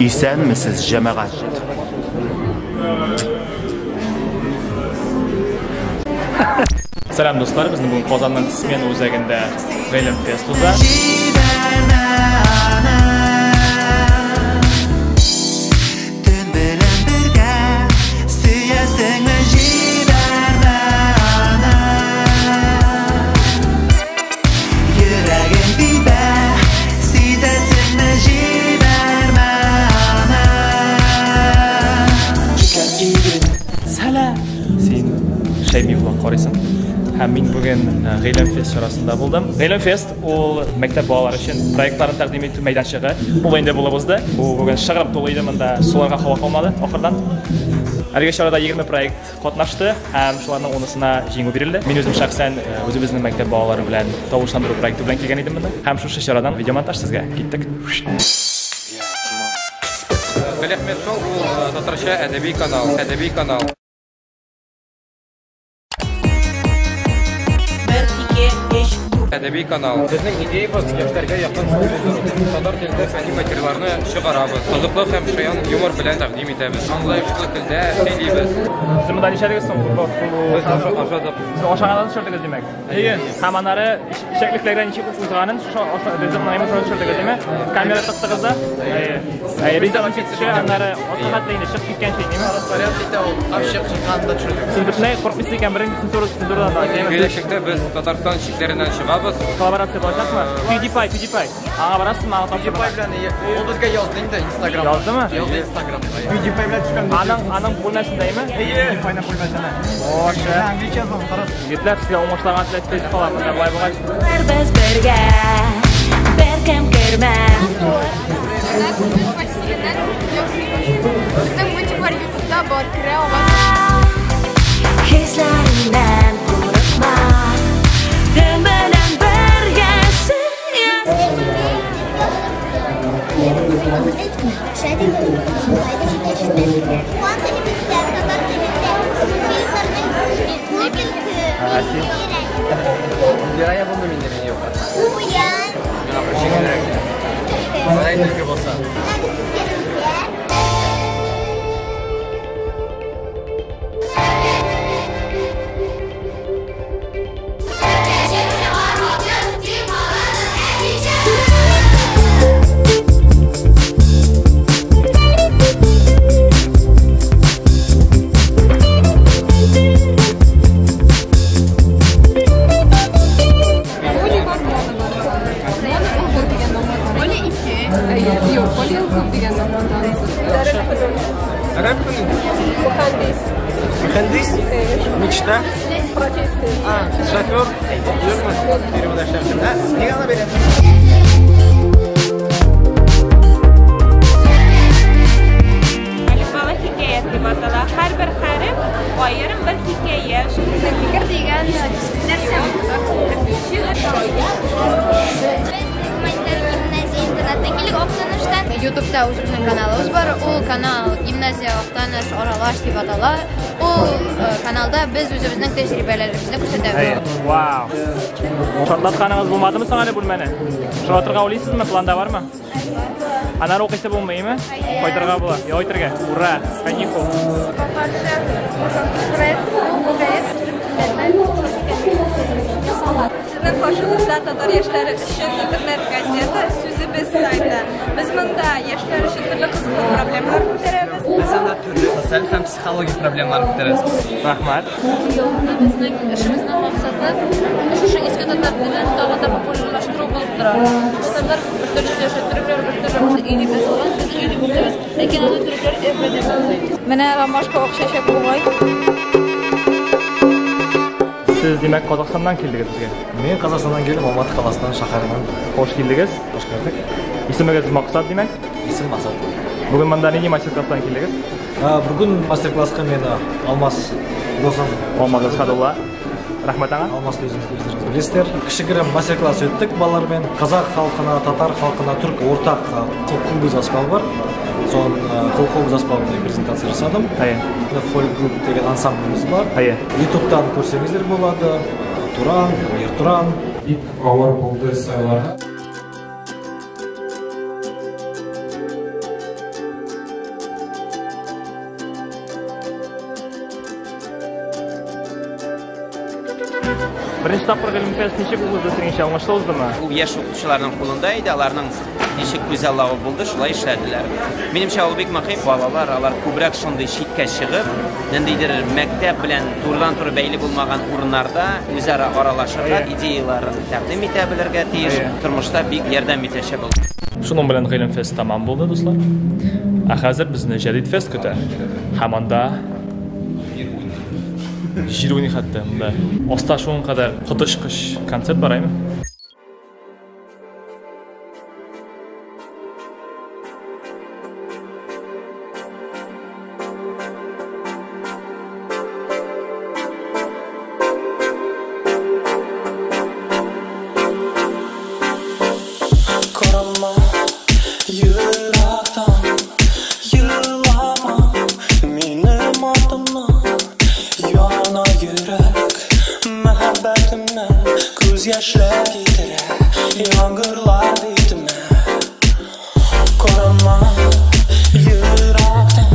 Исәнмесез, җәмәгать! Сәлам, дуслар! Безнең бүген Казанның Смена үзәгендә Гыйлем Фест уза. Төн белән бергә сөясеңме, җибәрмә аны. Йөрәгең тибә, сизәсеңме, җибәрмә аны. Сәлам! Син Шәйми влог карыйсың. Һәм мин бүген Гыйлем Фест чарасында булдым. Гыйлем Фест ул мәктәп балалары өчен проектларын тәкъдим итү мәйданчыгы. Ул инде булып узды. Бу бүген шыгрым тулы иде монда. Суларга һава калмады ахырдан. Әлеге чарада 20 проект катнашты һәм шуларның 10-сына җиңү бирелде. Мин үзем шәхсән үзебезнең мәктәп балалары белән тавышландыру проекты белән килгән идем монда. Һәм шушы чарадан видеомонтаж сезгә. Киттек. Галиәхмәт Шоу ул татарча әдәби канал, әдәби канал. 1, 2, 3, 4. Әдәби канал. Безнең идеябыз яшьләргә якын шоу булдыру. Татар телендә фәнни материалларны чыгарабыз. Кызыклы һәм шаян юмор белән тәкъдим итәбез. Аңлаешлы телдә сөйлибез. Сез монда нишләдегез соң? Без ашадык. Сез ашаганнан төшердегез, димәк? Әйе. Һәм аннары эчәклекләрдә ничек узганын шушы ризык наймы шуны төшердегез, димәк? Камера тыктыгыз да? Әйе. Әйе, ризык ничек төшә, аннары асхат инде чыгып киткәнче, димәк? Вариант итә ул, капчык чыкканын да төшердек. Сез бөтенләй куркмыйсыз икән, беренче цензурадан да, димәк? Киләчәктә без Татарстан чикләреннән чыгабыз. Коллаборация булачакмы? PewDiePie, PewDiePie. Аңа барасызмы? Аңа PewDiePie белән әйе. Ул безгә язды инде Instagram. Яздымы? Язды Instagramда. PewDiePie белән төшкән. Аның бүлмәсендәме? Әйе. PewDiePieның бүлмәсендә. Боше. Англича язган, карас. Егетләр, сезгә уңышлар теләп калам. Менә болай булгач. Без бергә, беркем кермәс. Безнең мультик бар YouTube'да бар, керә аласыз. Хисләреңнән курыкма, төн белән бергә сөя. Туган телебездә, татар телендә фильмнарның Син? Героя булды миндә мин юк. Куян. Миңа бер җиңелрәк. Берәй төлке булса. Сезгә сезгә. Оля бар, Мона бар. Мона ул бер дигән номер. Оля ике. Әйе, юк, Оля ул күп дигән номер. Гарәп теле. Мөхәндис. Мөхәндис? Мечта? Профессия. А, шофер? Юкмы? Перевода эшләмсең. Ә, нигә аны бирә? Әлифбалы хикәят дип атала. Һәрбер хәреф аерым бер хикәя. Безнең фикер дигән нәрсә ул? Шигырь, шаян. Без гуманитар гимназия интернатына килдек Актаныштан. YouTube'да үзебезнең каналыбыз бар. Ул канал Гимназия Актаныш аралаш дип атала. Ул каналда без үзебезнең тәҗрибәләребезне күрсәтәбез. Вау! Шартлатканыгыз булмадымы соң әле бүлмәне? Шарлатырга уйлыйсызмы? Планда бармы? Аннары укыйсы булмыймы? Кайтырга була. Ял итәргә. Ура! Каникул. Сезнең каршыгызда татар яшьләре өчен интернет газета Сүзебез сайты. Без монда яшьләр өчен төрле кызыклы проблемалар күтәрәбез. Без анда төрле социаль һәм психологик проблемалар күтәрәбез. Рәхмәт. Безнең эшебезнең максаты шушы иске татар телен тагын да популярлаштыру булып тора. Татарлар бер төрле сөйләшә, төрекләр бер төрле өй дип язылган, без өй дип укыйбыз. Ләкин аны төрекләр эве дип укый. Менә ромашка ак чәчәк бугай. Сез, димәк, Казахстаннан килдегез безгә? Мин Казахстаннан килдем, Алматы қаласынан, шәһәреннән. Хуш килдегез. Хуш күрдек. Исемегез Максат, димәк? Исем Максат. Бүген монда нинди мастер-класстан килдегез? Бүген мастер-класска мине Алмаз досым. Алмаз Асхадулла. Рәхмәт аңа. Алмазды өзіңіз білесіздер. Кішігірім мастер-класс өттік балалармен. Қазақ халқына, татар халқына, түрк ортақ қыл-қобыз аспабы бар. Соның қыл-қобыз аспабында презентация жасадым. Әйе. Фольк групп деген ансамбліміз бар. Әйе. Ютубтан көрсеңіздер болады. Туран, Ертуран. Бик авыр булды сайларга. Беренче тапкыр Гыйлемфест ничек узды синеңчә? Уңышлы уздымы? Ул яшь укытучыларның кулында иде, аларның ничек күзаллавы булды, шулай эшләделәр. Минемчә, ул бик мөһим. Балалар, алар күбрәк шундый читкә чыгып, ниндидер мәктәп белән турыдан-туры бәйле булмаган урыннарда үзара аралашырга, идеяларын тәкъдим итә белергә тиеш. Тормышта бик ярдәм итәчәк ул. Шуның белән Гыйлемфест тәмам булды, дуслар. Ә хәзер безне Җәдит фест көтә. Һәм анда җир уйный хәтта монда. Аста шуның кадәр коточкыч концерт бар, әйме? Карама ерактан, елама минем артымнан. Яна йөрәк мәхәббәтемнән, күз яшьләр китерә яңгырлар битемә. Карама ерактан,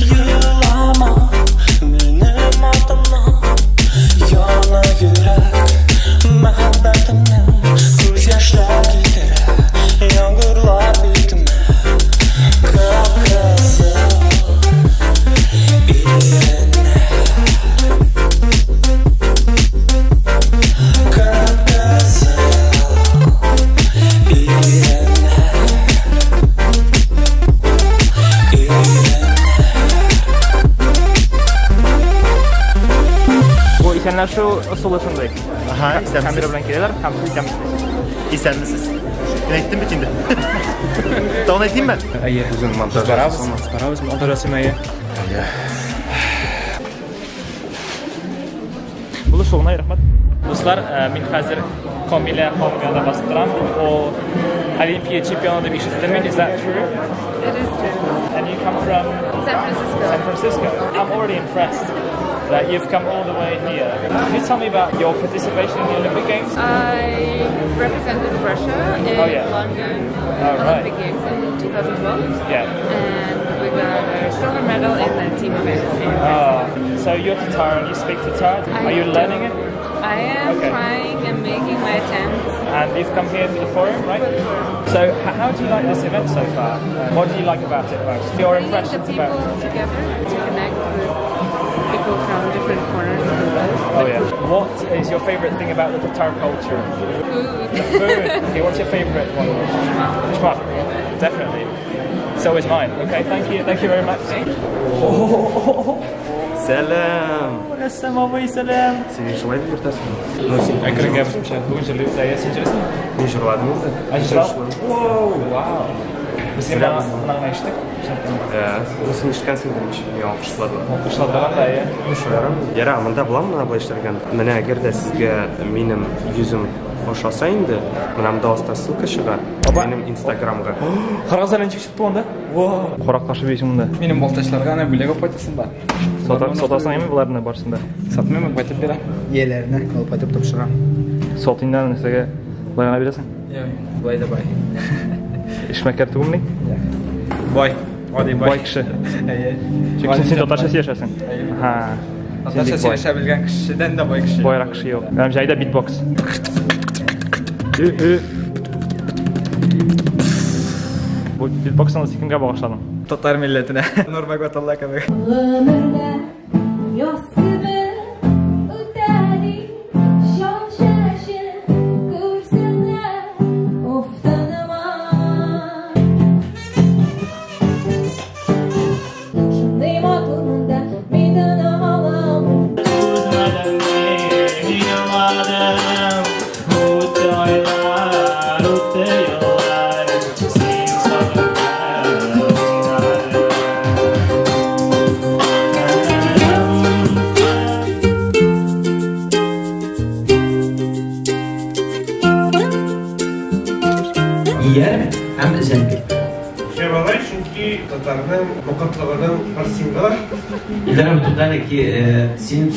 елама минем артымнан. Яна йөрәк мәхәббәтемнән, күз яшьләр китерә яңгырлар битемә. Кып-кызыл иреннәр, кып-кызыл иреннәр, иреннәр. Бу исәнләшү ысулы шундый. Аһа, исәнмесез. Камера белән киләләр һәм сез исәнмесез. Исәнмесез. Мин әйттем бит инде. Тагын әйтимме? Әйе. Үзең монтаж Барабыз, ясыйсыңмы? барабыз, монтаж ясыйм, әйе. Әйе. Булды шул гына, рәхмәт. Дуслар, мин хәзер Камилә ханым янында басып торам. Ул Олимпия чемпионы дип ишеттем мин. Is that true? It is true. And you come from San Francisco. San Francisco. I'm already impressed that you've come all the way here. Can you tell me about your participation in the Olympic Games? I represented Russia in Oh, yeah. London Oh, right. Olympic Games in 2012. Yeah. And we got a silver medal in the team event. So you're Tatar and you speak Tatar. I Are you do. learning it? I am Okay. trying and making my attempts. And you've come here to the forum, right? So how do you like this event so far? What do you like about it most? Your Bringing the impressions people about it? together to connect with people from different corners of the world. Oh yeah. What is your favorite thing about the Tatar culture? Food. The food. Okay, what's your favorite one? Shmak. Definitely. So is mine. Okay, thank you. Thank you very much. Сәлам! Әссәлам абый, сәлам. Син шулай дип йөртәсеңме? Ну, син Әкрен генә бүген җырлыйбыз. Әйе, син җырлыйсыңмы? Мин җырладым инде. Ә, җырладың? Вау! Вау! Без синең белән гына ишеттек. Ну, син ишеткәнсеңдер ничек мин алкышладым. Алкышладыган да, әйе. Ну, шаярам. Яра, монда буламы менә болай эшләргә? Менә әгәр дә сезгә минем йөзем ошаса инде, менә монда аста ссылка чыга. Минем Инстаграмга. Карагыз әле ничек чыкты анда? Вау! Караклашып йөрисең монда. Минем балтачларга аны бүләк алып кайтасың ба? Сатасың әйме боларны барысын да? Сатмыйм, кайтып бирәм. Ияләренә алып кайтып тапшырам. Сатыйм да нәрсәгә болай гына бирәсең? Юк, болай да бай. Эшмәкәр түгелме? Бай. Гади бай. Бай кеше. Әйе. Чөнки син татарча сөйләшәсең. Ха. Татарча сөйләшә белгән кешедән дә бай кеше. Байрак кеше юк. Һәм җайда битбокс. Бу битбоксны син кемгә багышладың? Татар милләтенә. Нурмагомедовлар кебек. Гомерләр яз кебек үтә ди, шау чәчеп күрсеннәр, уфтанма. Шундый матур монда, мин тына алам. Ияр һәм өзәңге. Шәбалай, чөнки татарның мокытлыгының бер символы. Илдар абый, туктале ки, син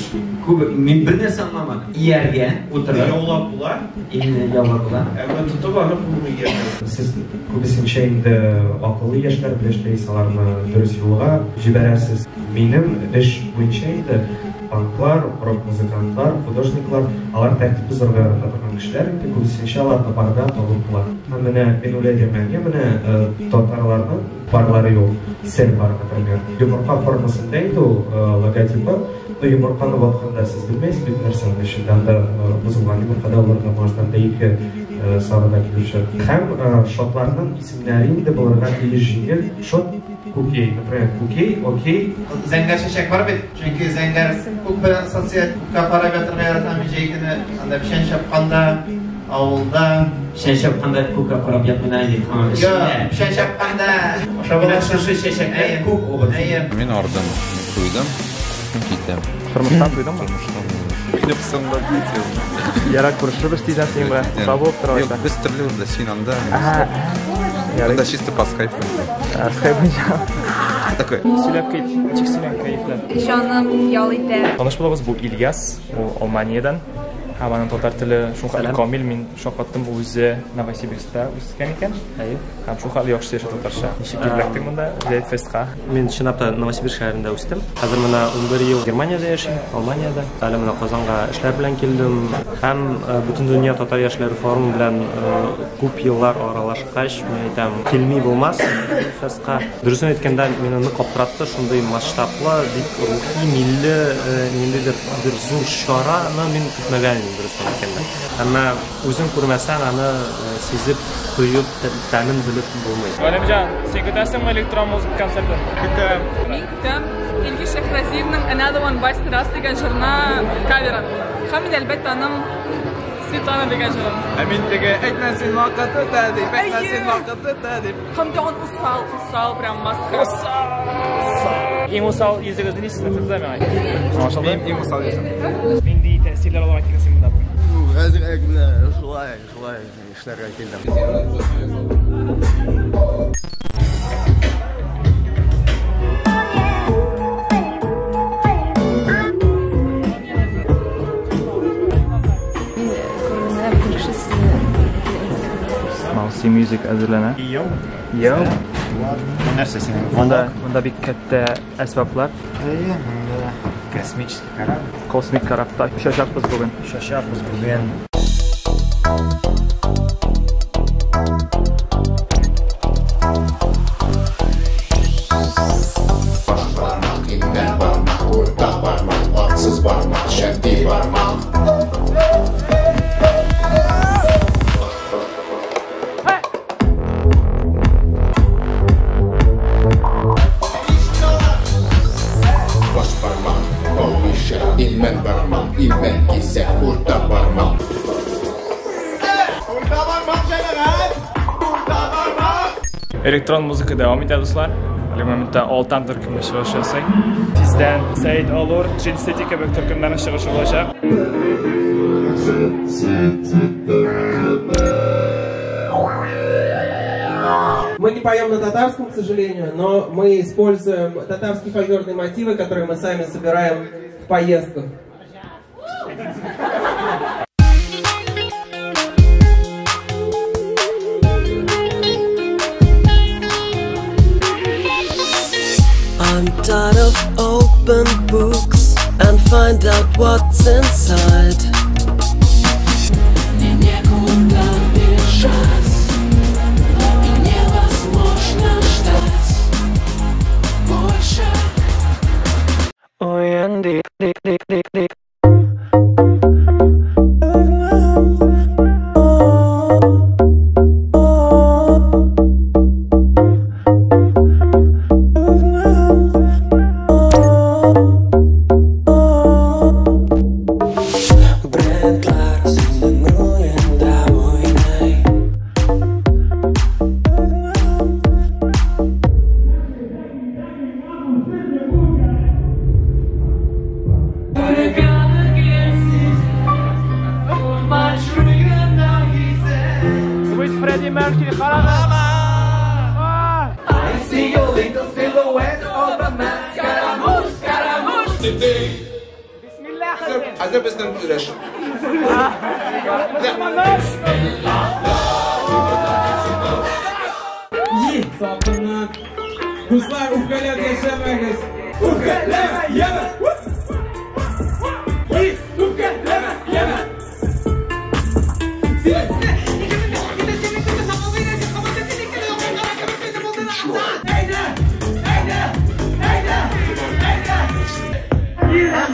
күп, мин бер нәрсә аңламадым. Ияргә утырып. Яулап була. Инде яулап була. Әмма тотып аны булмый ияргә. Сез күбесенчә инде акыллы яшьләр белән эшләйсез, аларны дөрес юлга җибәрәсез. Минем эш буенча инде панклар, рок-музыкантлар, художниклар, алар тәртип бозарга ярата торган кешеләр инде, күбесенчә аларны барда табып була. Һәм менә мин уйлыйм, менә татарларның барлары юк, сер бар, например. Йомырка формасында инде ул логотипы, но йомырканы ватканда сез белмәйсез бит нәрсәнең эчендә, анда бозылган йомырка да булырга может, анда ике сарыда килүче. Һәм шотларның исемнәре инде булырга тиеш җиңел. Шот Күкей, например, күкей, окей. Зәңгәр чәчәк бар бит, чөнки зәңгәр күк белән ассоциация, күккә карап ятырга яратам мин җәй көне, анда печән чапканда, авылда. Печән чапканда күккә карап ятмыйм дип, эшендә. Печән чапканда. Менә шушы чәчәкләр күк образы. Мин ардым, мин туйдым, мин китәм. Тормыштан туйдыңмы? Тормыштан. Минем соңга китәм. Ярар, күрешербез тиздән синең белән. Сау булып тор алайса. Юк, без төрле урында, син анда, мин Анда чисто по скайпу. Скайп буенча. Такой. Сөйләп кит, ничек синең кәефләр? Җаным ял итә. Таныш булыгыз, бу Ильяс, ул Алманиядән. Һәм аның татар теле шулкадәр камил, мин шаккаттым, ул үзе Новосибирскта үскән икән. Әйе. Һәм шулкадәр яхшы сөйләшә татарча. Ничек килеп эләктең монда, Зәет фестка? Мин чынлап та Новосибирск шәһәрендә үстем. Хәзер менә 11 ел Германиядә яшим, Алманиядә. Әле менә Казанга эшләр белән килдем. Һәм Бөтендөнья татар яшьләре форумы белән күп еллар аралашкач, мин әйтәм, килми булмас фестка. Дөресен әйткәндә, мине нык аптыратты шундый масштаблы, бик рухи, милли, ниндидер бер зур чараны мин көтмәгән идем, дөресен әйткәндә. Әмма үзең күрмәсәң, аны сизеп, тоеп, тәмен белеп булмый. Галимҗан, син көтәсеңме электрон музыка концертын? Көтәм. Мин көтәм Илгиз Шәһразиевның Another One Bites the Dust дигән җырына каверын. Һәм инде, әлбәттә, аның Светлана дигән җырын. Ә мин теге әйтмәсен вакыт үтә дип, әйтмәсен вакыт үтә дип. Һәм тагын усал, усал, прям масқара. Усал. Иң усал йөзегез нинди сезнең хәзер миңа? Аңлашылды? Минем иң усал йөзем. Нинди тәэсирләр алырга килдең син монда бүген? Хәзер менә шулай, шулай эшләргә килдем. Mousy Music әзерләнә. Йоу. Йоу. Бу нәрсә синең? Монда бик кәттә әсбаплар. Әйе, монда космический корабль. Космик корабта очачакбыз бүген. Очачакбыз бүген. Баш бармак, имән бармак, урта бармак, артсыз бармак, шәмти бармак. Баш бармак, бау ишә, имән бармак, имән кисә, урта бармак. Урта бармак, җәмәгать! Урта бармак! Электрон музыка дәвам итә, дуслар. Әлеге моментта Алтан төркеме чыгыш ясый. Тиздән Сәид Алур, Джин Сити кебек төркемнәрнең чыгышы булачак. Мы не поем на татарском, к сожалению, но мы используем татарские фольклорные мотивы, которые мы сами собираем в поездках. I'm tired of open books and find out what's inside. Мне некуда бежать, и невозможно ждать больше. Ой, Анdy, ди, ди, ди, ди. Брендлар синең уенда уйный. With Freddie Mercury, карагыз. I see your little silhouette of a man. Scaramouche, Scaramouche. Бисмилла. Хәзер безнең көрәш. Салкыннан. Дуслар, үпкәләп яшәмәгез. Үпкәләмә, яме!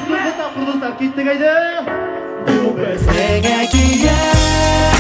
Соңгы тапкыр, дуслар, киттек, әйдә. Безнең әкият.